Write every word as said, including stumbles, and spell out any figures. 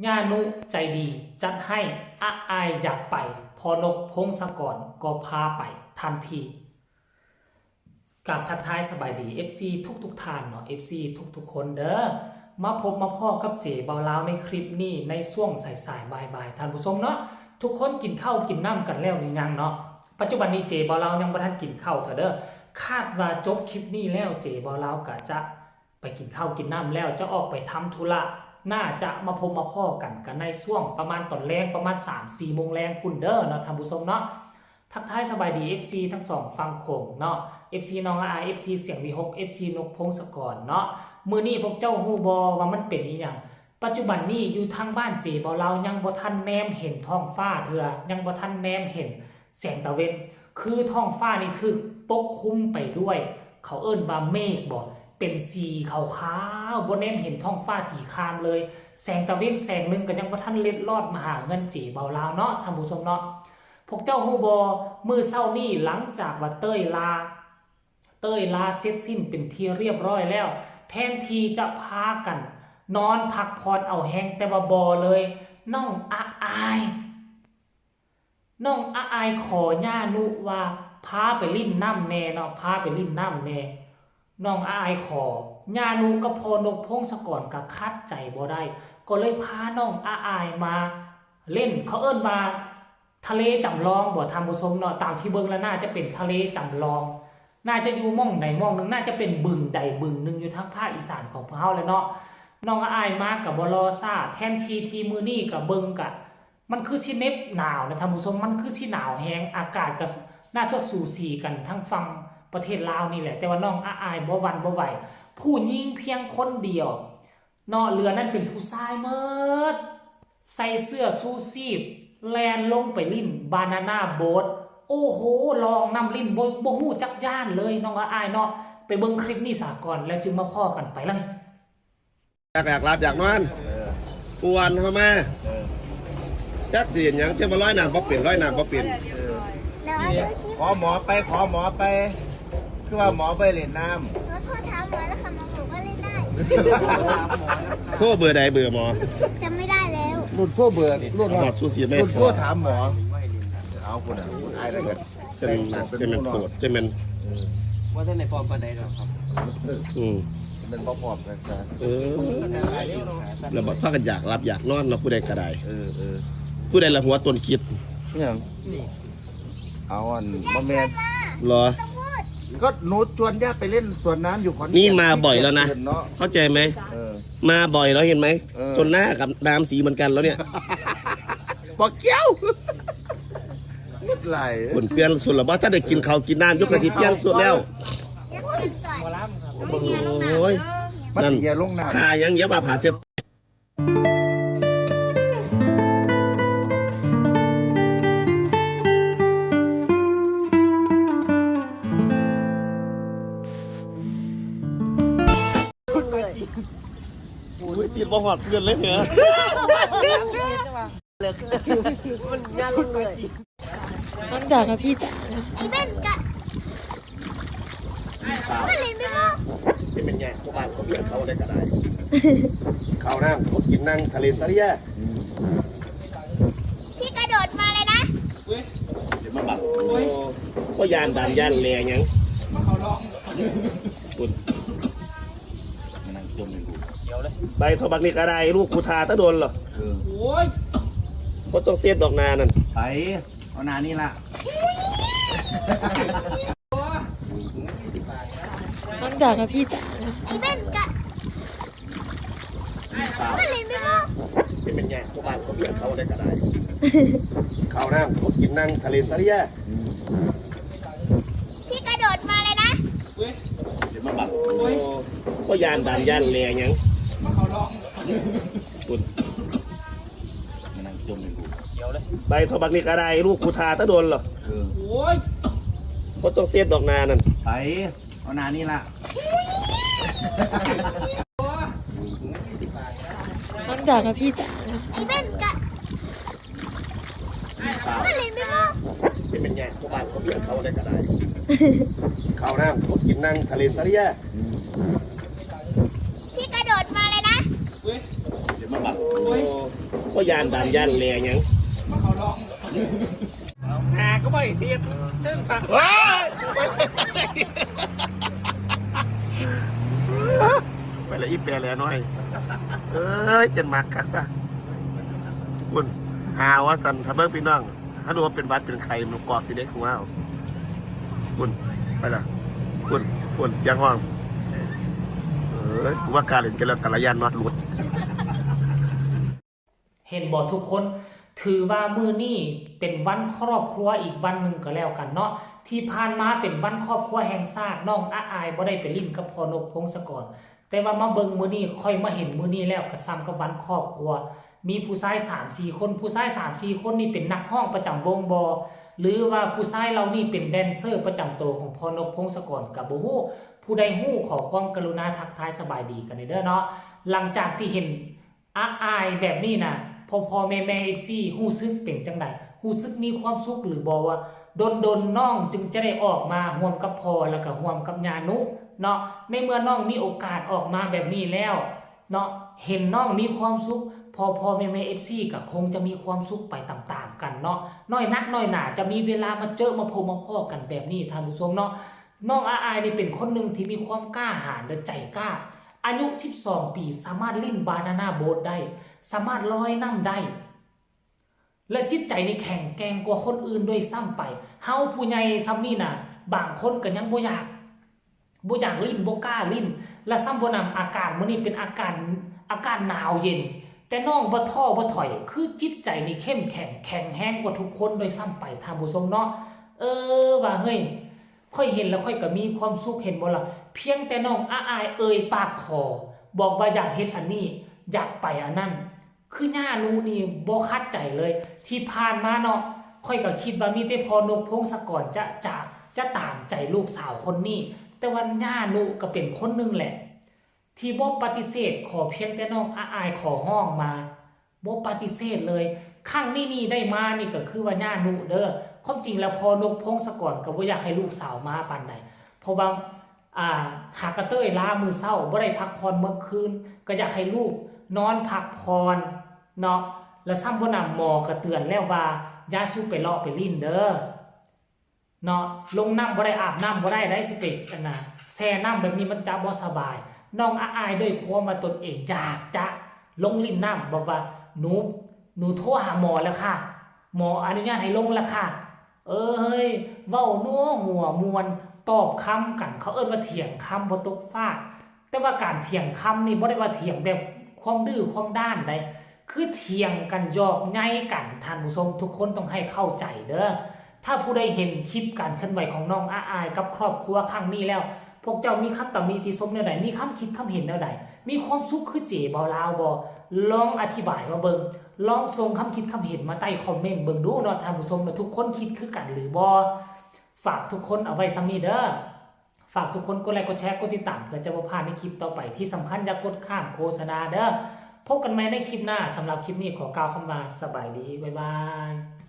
ย่านุใจดีจัดให้ อะอายอยากไป พอนกพงศกรก็พาไปทันที กราบทักทายสบายดี เอฟซี ทุกๆท่านเนาะ เอฟซี ทุกๆคนเด้อ มาพบมาพ้อกับเจเบาลาวในคลิปนี้ในช่วงสายๆบ่ายๆ ท่านผู้ชมเนาะ ทุกคนกินข้าวกินน้ำกันแล้วหรือยังเนาะ ปัจจุบันนี้เจเบาลาวยังบ่ทันกินข้าวเถาะเด้อ คาดว่าจบคลิปนี้แล้วเจเบาลาวก็จะไปกินข้าวกินน้ำแล้วจะออกไปทำธุระ น่าจะมาพบมาพ้อกันกันในช่วงประมาณตอนแลงประมาณสามสี่โมงแลงพุ้นเด้อเนาะท่านผู้ชมเนาะ ทักทายสบายดี เอฟซี ทั้งสองฝั่งโขงเนาะ เอฟซี น้องอาอาย เอฟซี เสียงวีหก เอฟซี นกพงศกรเนาะ มื้อนี้พวกเจ้าฮู้บ่ว่ามันเป็นอีหยัง ปัจจุบันนี้อยู่ทางบ้านเจเบาลาวยังบ่ทันแนมเห็นท้องฟ้าเทื่อ ยังบ่ทันแนมเห็นแสงตะเว็น คือท้องฟ้านี่ถูกปกคลุมไปด้วย เขาเอิ้นว่าเมฆบ่ เป็นสีขาวๆ บ่แนมเห็นท้องฟ้าสีครามเลย แสงตะเว็นแสงหนึ่งก็ยังบ่ทันเล็ดลอดมาหาเฮือนเจเบาลาวเนาะท่านผู้ชมเนาะ พวกเจ้าฮู้บ่ มื้อเช้านี้หลังจากว่าเต้ยลา เต้ยลาเสร็จสิ้นเป็นที่เรียบร้อยแล้ว แทนที่จะพากันนอนพักผ่อนเอาแฮง แต่ว่าบ่เลย น้องอาอาย น้องอาอายขอย่านุว่าพาไปเล่นน้ำแน่เนาะ พาไปเล่นน้ำแน่ น้องอาอายขอ ย่านุกับพ่อนกพงศกรก็ขัดใจบ่ได้ ก็เลยพาน้องอาอายมาเล่น เขาเอิ้นว่าทะเลจำลองบ่ท่านผู้ชมเนาะ ตามที่เบิ่งแล้วน่าจะเป็นทะเลจำลอง น่าจะอยู่หม่องใดหม่องหนึ่ง น่าจะเป็นบึงใดบึงหนึ่งอยู่ทางภาคอีสานของพวกเฮาแหละเนาะ น้องอาอายมาก็บ่รอช้า แทนที่ที่มื้อนี้ก็เบิ่งกะ มันคือสิเหน็บหนาวนะท่านผู้ชม มันคือสิหนาวแฮง อากาศก็น่าจะสูสีกันทั้งฝั่งประเทศลาวนี่แหละ แต่ว่าน้องอาอายบ่หวั่นบ่ไหว ผู้หญิงเพียงคนเดียว เนาะ เหลือนั้นเป็นผู้ชายหมด ใส่เสื้อชูชีพ แล่นลงไปเล่นบานาน่าโบ๊ท โอ้โห ลองน้ำเล่นบ่ บ่ฮู้จักย้านเลย น้องอาอายเนาะ ไปเบิ่งคลิปนี้สาก่อน แล้วจึงมาพ้อกัน ไปเลย อยาก อยากหลับอยากนอน เออ กวนเข้ามา เออ จักสิเฮ็ดหยัง จะมาลอยน้ำบ่เป็น ลอยน้ำบ่เป็น เออ ขอหมอไป ขอหมอไป คือว่าหมอไปเล่นน้ำ ขอโทษถามหมอแล้วค่ะ หมอบอกว่าเล่นได้ โทรเบอร์ใด เบอร์หมอ จำไม่ได้แล้ว รุ่นโทรเบอร์ รุ่น เอาหมอสู้สิแม่ รุ่นโทรถามหมอ เอาคนอ่ะ ไอ้นั่นก็ จะเป็น จะเป็นโกรธ จะเป็น เออ ว่าท่านในปลอมปานใดหรอกครับ อืม เป็นบ่พร้อมกันซะ เออ แล้วบัดพากันอยากหลับอยากนอนเนาะ ผู้ใดก็ได้ เออ เออ ผู้ใดละหัวต้นคิด เนี่ย เอาอันบ่แม่น เหรอ ก็หนูชวนย่าไปเล่นสวนน้ำอยู่ขอนแก่น นี่มาบ่อยแล้วนะ เนาะ เข้าใจไหม เออ มาบ่อยแล้วเห็นไหม เออ จนหน้ากับน้ำสีเหมือนกันแล้วเนี่ย บ่เกี่ยว เฮ็ดไร คนเปลี่ยนสุดแล้วบ่ ถ้าได้กินข้าวกินน้ำยกกะทิเปลี่ยนสุดแล้ว โอ้ย มัน นั่น เสียลงน้ำ หายังเยอะมาผ่าเสีย โอ้ย จิตบ่หอดเพื่อนเลยเนี่ย มันยันเลย น้องจ๋ากับพี่จ๋า อีเวนต์กะ ข้าว ก็เล่นไปบ่ จะเป็นไง พวกบ้านเขาเพื่อนเขาอะไรก็ได้ ข้าวน้ำเขากินนั่งทะเลสะเรีย พี่กระโดดมาเลยนะ เดี๋ยวมาบัก โอ้ย ก็ยานดำยานแลหยัง มานั่งจมอยู่ ไปเถาะบักนี่ก็ได้ ลูกกูทาตะโดนเหรอ เออ โอ้ย บ่ต้องเสียดดอกนานั่น ไป เอานานี่ละ น้องจ๋ากับพี่จ๋า อีเวนต์กะ ข้าว ก็เล่นไปบ่ จะเป็นไง พวกบ้านเขาเพื่อนเขาอะไรก็ได้ ข้าวน้ำเขากินนั่งทะเลสะเรีย พี่กระโดดมาเลยนะ เดี๋ยวมาบัก โอ้ย ก็ยานดำยานแลหยัง มาเขาลอง มานั่งจมอยู่ เดี๋ยวเลย ไปเถาะบักนี่ก็ได้ ลูกกูทาตะโดนเหรอ เออ โอ้ย บ่ต้องเสียดดอกนานั่น ไป เอานานี่ละ น้องจ๋ากับพี่จ๋า อีเวนต์กะ ข้าว ก็เล่นไปบ่ จะเป็นไง พวกบ้านเขาเพื่อนเขาอะไรก็ได้ ข้าวน้ำเขากินนั่งทะเลสะเรีย พี่กระโดดมาเลยนะ เดี๋ยวมาบัก โอ้ย ก็ย่านดำย่านแลหยัง หาก็บ่อยเสียดซึ่งฟัง ว้ายไปละอีแปรแลน้อย เอ้ยจนมักคักซะคุณหาว่าสันถ้าเบิ่งพี่น้อง ถ้าดูว่าเป็นหวัดเป็นไข้มันกอกสิเด็กของเราคุณไปละคุณคุณเสียงห้อง เออกูว่าการเล่นกันแล้วกัลยาณน็อตหลุด เห็นบ่ทุกคน ถือว่ามื้อนี้เป็นวันครอบครัวอีกวันหนึ่งก็แล้วกันเนาะ ที่ผ่านมาเป็นวันครอบครัวแห่งชาติ น้องอาอายบ่ได้ไปลิ้นกับพ่อนกพงศกร แต่ว่ามาเบิ่งมื้อนี้ ค่อยมาเห็นมื้อนี้แล้วก็ซ้ำกับวันครอบครัว มีผู้ชายสามสี่คน ผู้ชายสามสี่คนนี่เป็นนักฮ้องประจำวงบ่ หรือว่าผู้ชายเหล่านี้เป็นแดนเซอร์ประจำตัวของพ่อนกพงศกรก็บ่ฮู้ ผู้ใดฮู้ขอความกรุณาทักทายสบายดีกันเด้อเนาะ หลังจากที่เห็น อาอายแบบนี้นะ พ่อพ่อแม่แม่เอฟซีฮู้สึกเป็นจังใด ฮู้สึกมีความสุขหรือบ่ว่า ดนดนๆน้องจึงจะได้ออกมาร่วมกับพ่อแล้วก็ร่วมกับย่านุเนาะ ในเมื่อน้องมีโอกาสออกมาแบบนี้แล้วเนาะ เห็นน้องมีความสุข พ่อพ่อแม่แม่เอฟซีก็คงจะมีความสุขไปตามๆกันเนาะ น้อยนักน้อยหนาจะมีเวลามาเจอมาพบมาพ้อกันแบบนี้ท่านผู้ชมเนาะ น้องอาอายนี่เป็นคนหนึ่งที่มีความกล้าหาญและใจกล้า อายุสิบสองปีสามารถลิ้นบานาน่าโบ๊ทได้ สามารถลอยน้ำได้ และจิตใจนี่แข็งแกร่งกว่าคนอื่นด้วยซ้ำไป เฮาผู้ใหญ่ซ้ำนี่นะ บางคนก็ยังบ่อยาก บ่อยากลิ้น บ่กล้าลิ้น และซ้ำบ่นำ อากาศมื้อนี้เป็นอากาศ อากาศหนาวเย็น แต่น้องบ่ท้อบ่ถอย คือจิตใจนี่เข้มแข็ง แข็งแรงกว่าทุกคนด้วยซ้ำไป ท่านผู้ชมเนาะ เออ ว่าเฮ้ย ข้อยเห็นแล้วข้อยก็มีความสุข เห็นบ่ล่ะ เพียงแต่น้องอาอายเอ่ยปากขอ บอกว่าอยากเฮ็ดอันนี้ อยากไปอันนั้น คือย่านุนี่บ่ขัดใจเลย ที่ผ่านมาเนาะ ข้อยก็คิดว่ามีแต่พ่อนกพงศกรจะ จะ จะตามใจลูกสาวคนนี้ แต่ว่าย่านุก็เป็นคนหนึ่งแหละ ที่บ่ปฏิเสธ ขอเพียงแต่น้องอาอายขอร้องมา บ่ปฏิเสธเลย ครั้งนี้นี่ได้มานี่ก็คือว่าย่านุเด้อ ความจริงแล้วพ่อนกพงศกรก็บ่อยากให้ลูกสาวมาปานใด เพราะว่า อ่า หากกระเต้ยล้ามื้อเช้า บ่ได้พักผ่อนเมื่อคืน ก็อยากให้ลูกนอนพักผ่อนเนาะ แล้วซ้ำบ่นำ หมอก็เตือนแล้วว่าอย่าสูบไปเลาะไปลิ้นเด้อ เนาะ ลงน้ำบ่ได้ อาบน้ำบ่ได้ ได้สิไป อันน่ะ แช่น้ำแบบนี้มันจะบ่สบาย น้องอาอายด้วยความว่าตนเองอยากจะลงลิ้นน้ำ บอกว่า หนู หนูโทรหาหมอแล้วค่ะ หมออนุญาตให้ลงแล้วค่ะ เอ้ย เว้านัวหัวม่วน ตอบคำกัน เขาเอิ้นว่าเถียงคำบ่ตกฟาก แต่ว่าการเถียงคำนี่บ่ได้ว่าเถียงแบบความดื้อความด้านใด คือเถียงกันหยอกไย้กัน ท่านผู้ชมทุกคนต้องให้เข้าใจเด้อ ถ้าผู้ใดเห็นคลิปการเคลื่อนไหวของน้องอาอายกับครอบครัวครั้งนี้แล้ว พวกเจ้ามีคำตำหนิติชมแนวใด มีคำคิดคำเห็นแนวใด มีความสุขคือเจ๋บ่าวลาวบ่ ลองอธิบายมาเบิ่ง ลองส่งคำคิดคำเห็นมาใต้คอมเมนต์เบิ่งดูเนาะท่านผู้ชมเนาะ ทุกคนคิดคือกันหรือบ่ ฝากทุกคนเอาไว้ส่ำนี้เด้อ ฝากทุกคนกดไลค์กดแชร์กดติดตามเพื่อจะบ่พลาดในคลิปต่อไป ที่สำคัญอย่ากดข้ามโฆษณาเด้อ พบกันใหม่ในคลิปหน้า สำหรับคลิปนี้ขอกล่าวคำว่าสบายดี บ๊ายบาย